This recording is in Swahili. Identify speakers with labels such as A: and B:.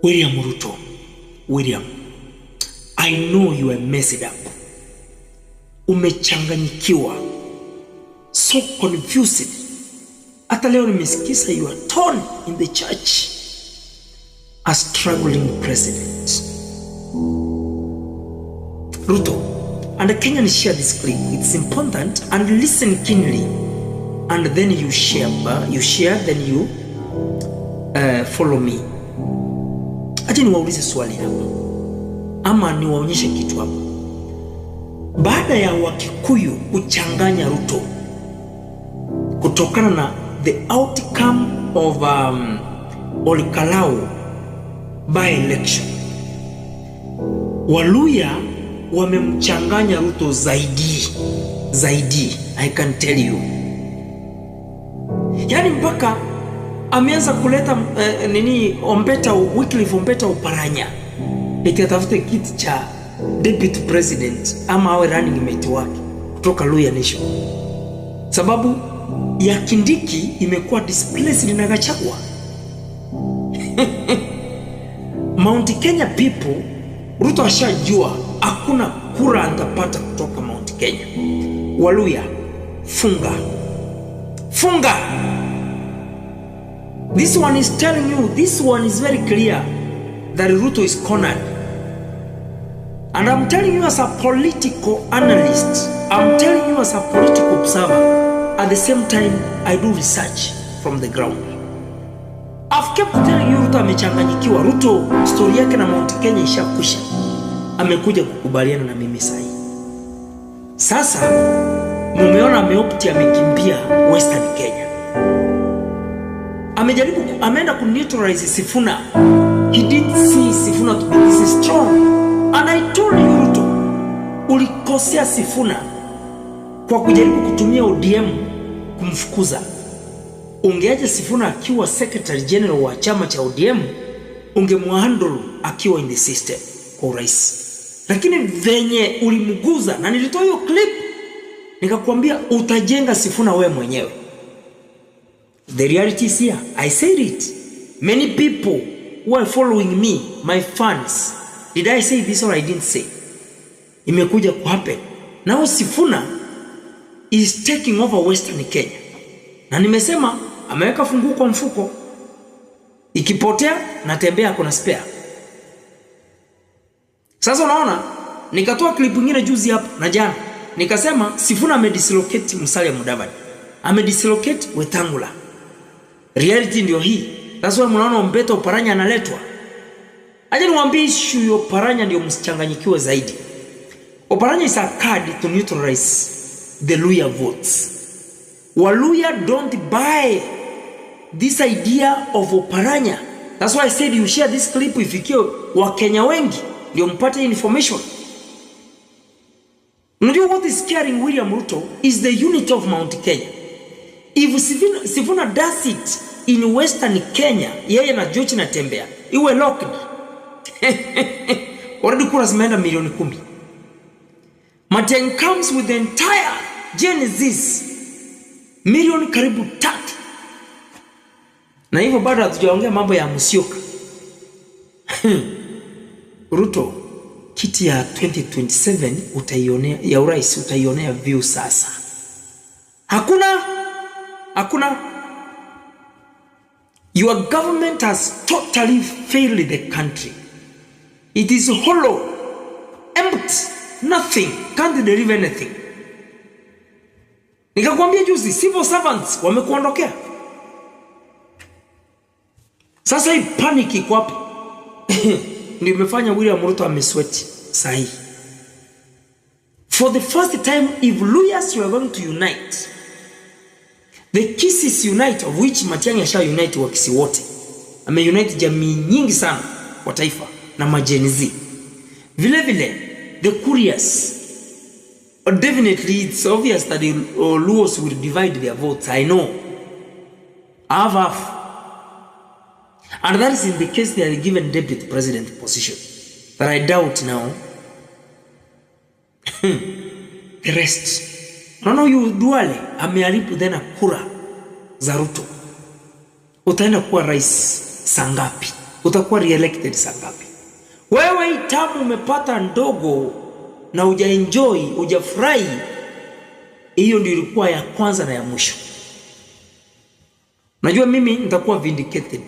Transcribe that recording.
A: William Ruto, William, I know you are messed up. Umechanganyikiwa, so confused. Hata leo nimesikiza your tone in the church, a struggling president. Ruto, and Kenyan, share this clip. It's important, and listen keenly, and then you share, you share, then you follow me. Acha niwaulize swali hapa ama niwaonyeshe kitu hapa. Baada ya Wakikuyu kuchanganya Ruto kutokana na the outcome of Olkalou by election, Waluhya wamemchanganya Ruto zaidi zaidi, I can tell you, yaani mpaka ameanza kuleta nini, Ombeta, Wycliffe Ombeta Oparanya, eti atafute kiti cha deputy president ama awe running mate wake kutoka Luhya Nation, sababu ya Kindiki imekuwa displaced na Gachagua. Mount Kenya people, Ruto ashajua hakuna kura atapata kutoka Mount Kenya. Waluhya, funga funga. This one is telling you, this one is very clear that Ruto is cornered. And I'm telling you as a political analyst, I'm telling you as a political observer, at the same time I do research from the ground. I've kept telling you Ruto amechanganyikiwa. Ruto story yake na Mount Kenya ishakwisha. Amekuja kukubaliana na mimi sahi. Sasa mumeona ameopt, amekimbia Western Kenya. Amejaribu, ameenda ku neutralize Sifuna. He didn't see Sifuna to be this strong. And I told you, Ruto, ulikosea Sifuna kwa kujaribu kutumia ODM kumfukuza. Ungeacha Sifuna akiwa secretary general wa chama cha ODM, ungemhandle akiwa in the system kwa urahisi, lakini venye ulimguza, na nilitoa hiyo clip nikakwambia utajenga Sifuna wewe mwenyewe. The reality is here. I said it. Many people who are following me, my fans, did I say this or I didn't say? Imekuja ku happen. Now Sifuna is taking over Western Kenya. Na nimesema ameweka funguo kwa mfuko, ikipotea natembea kuna spare. Sasa unaona, nikatoa clip nyingine juzi hapo na jana, nikasema Sifuna amedislocate Musalia Mudavadi, amedislocate Wetangula. Reality ndio hii. That's why mnaona Ombeta Oparanya analetwa. Acha niwaambie, issue ya Oparanya ndio msichanganyikiwe zaidi. Oparanya is a card to neutralize the Luhya votes. Waluhya don't buy this idea of Oparanya. That's why I said you share this clip ifikie Wakenya wengi ndio mpate information. Unajua, what is scaring William Ruto is the unity of Mount Kenya. If Sifuna does it in Western Kenya, yeye na George Natembeya iwe locked, already kura zimeenda milioni 10. Matiang'i comes with the entire Gen Zs milioni karibu 3, na hivyo bado hatujaongea mambo ya Musyoka. Ruto, kiti ya 2027 utaionea, ya urais utaionea view sasa. Hakuna, hakuna. Your government has totally failed the country. It is hollow, empty, nothing, can't deliver anything. Nikakwambia juzi, civil servants wamekuondokea. Sasa hii panic iko wapi? Ndio imefanya William Ruto amesweat sahi. For the first time, if Luhyas, you are going to unite, the Kisiis unite, of which Matiang'i asha unite Wakisii wote, ameunite jamii nyingi sana kwa taifa na ma-Gen Z. Vile vile the Kurias, definitely it's obvious that the Luos will divide their votes. I know. Half half. And that is in the case they are given deputy president position. But I doubt now. The rest. Unaona huyu Duale ameharibu tena kura za Ruto. Utaenda kuwa rais saa ngapi? Utakuwa reelected saa ngapi? Wewe hii term umepata ndogo na hujaenjoy, hujafurahi, hiyo ndio ilikuwa ya kwanza na ya mwisho. Najua mimi nitakuwa vindicated.